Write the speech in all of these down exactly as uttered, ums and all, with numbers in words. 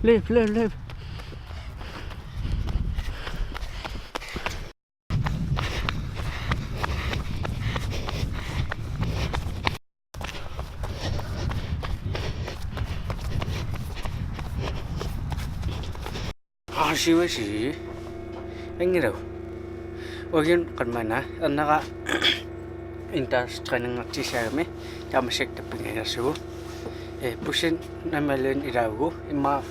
Løb, løb, løb. Aasiwasi. Angilau. Uagut qanormaanna ernera intervalinngortissaagami taamaaseq tappingajarsugu. Eh, bussi nammineq ilaavugut immaqa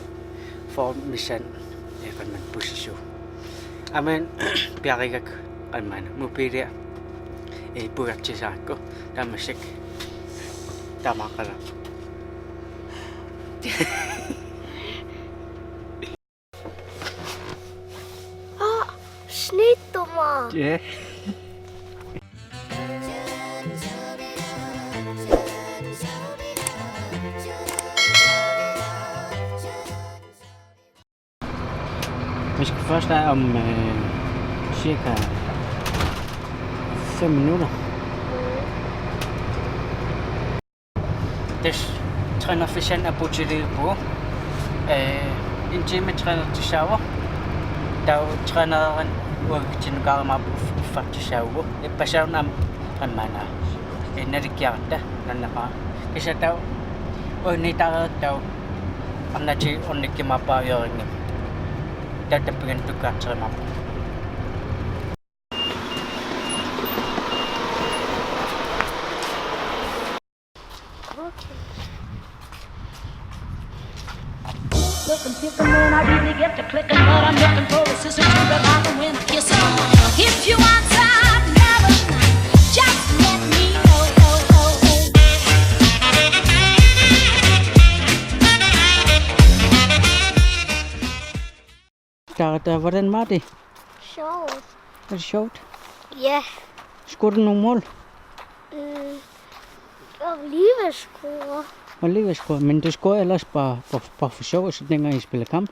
fyrre missaani, eh, qanormaanna bussissaaq. Aamma piarigakku qanormaanna mobilia, eh, puigartissaagakku taamaaseq taamaaqalaaq. Ah, snittuma. Ja. Vi skal først af om, øh, cirka fem minutter. Tassa trænerfissan apuutiliippugut. Eh, en time trænertussaavoq. Taava trænerinik uagutsinnut kaarimaap uffartussaavugut. Ippassaq aamma qanormaanna. Eh, nalikkiaratta nanneqaaq. Kisianni taava uanniitaareerutta taava arnatigut ornikkumaarpara joggingimik. Taava tappikani tukkaarterimaarpunga. Looking, picking, man, I really get to clicking. What I'm looking for is sister to revive when I kiss her. If you want some love tonight, just let me know. Taava, taava, hvordan var det? Sjovt. Var det sjovt? Ja. Scorede du nogle mål? Mm, jeg var lige ved at score. Var lige ved at score, men du scorede ellers bare, bare, bare for sjov, så dengang I spillede kamp.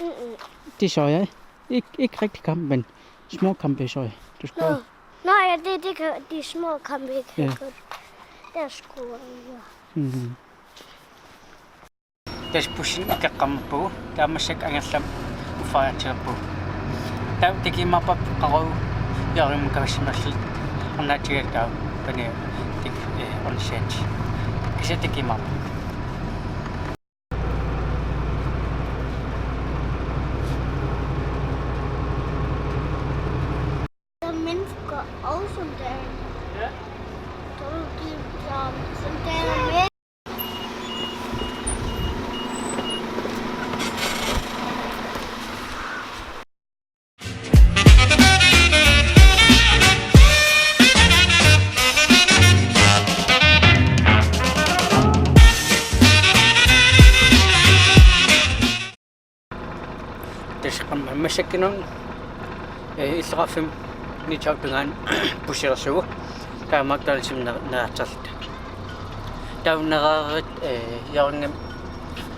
Mm-mm. Det så jeg. Ikke, ikke rigtig kamp, men små kampe så jeg. Du scorede. Nå. Nå ja, det, det kan, de små kampe, ikke? Ja. Der scorede jeg. Mhm. Tassa bussi ikeqqammerpugut, taamaaseq angerlamut uffariartilerpugut. Taava takujumaarparput qaqugu joggingimut kavissimalluta, arnaatigut taava paniuk tik-, eh, ornissigatsigu. Kisianni takujumaarparput. Der er mennesker og soldater. Ja. Tror du, de er soldater med? Tassa aamma massakkut, eh, illoqarfimmi Nittaup tungaanut bussilersugut. Taava McDonald'simi ner-, neriartorluta. Taava nererit, eh, joggingimut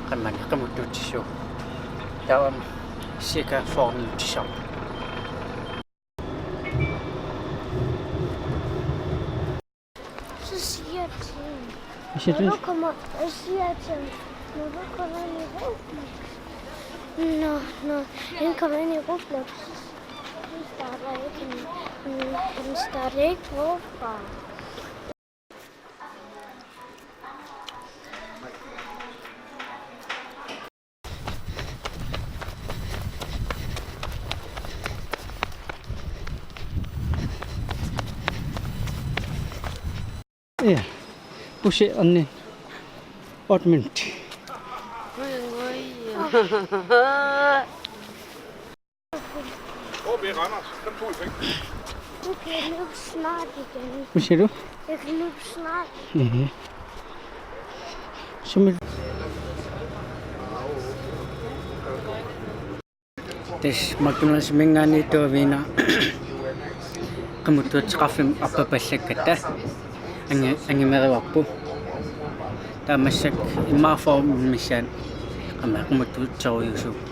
qanormaanna qimuttuutissaagut. Taava aamma cirka fyrre minutsit. Så siger jeg til hende, hvad siger du? Når du kommer, jeg siger til hende, når du kommer ind i Roblox. Nå, når han kommer ind i Roblox, så starter ikke han, han starter ikke Roblox. Ja. Bussi anni otte minutsit. Oj, oj. Åh, vi rammer. Fem tusind. Du kan løbe snart igen. Hvad siger du? Jeg kan løbe snart. Mhm. Som et Tassa McDonald'siminngaanniit tuaviina qimuttuuteqarfimmi arpapallakkatta angi-, angimeruarput. Taava massakkut immaqa fyrre missaani aamma qimuttuuterujuusugut.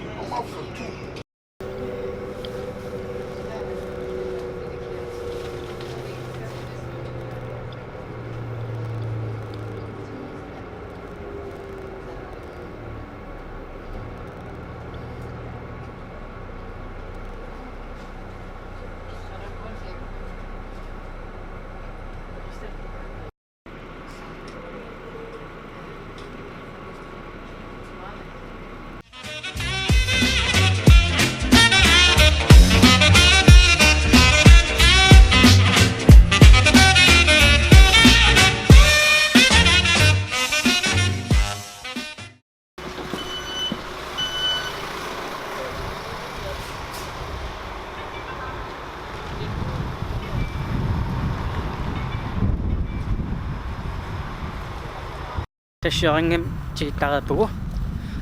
Tassa Hjørringimi tikittareerpugut.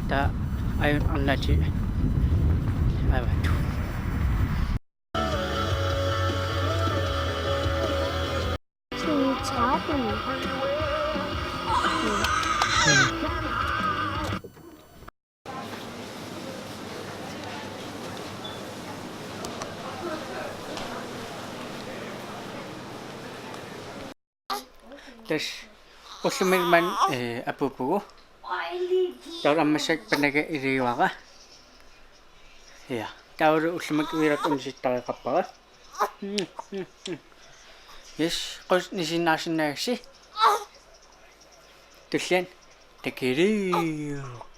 Taava aajuna arnaatigit. Aajuna. Tassa ullumi maani, eh, apuuppugut. Taava massakkut panaka iliuara. Ja, taavalu ullumi uilaat unisittareqarpara. Yes, qus nisiinnaarsinnaagassi. Tulliani takiliuk.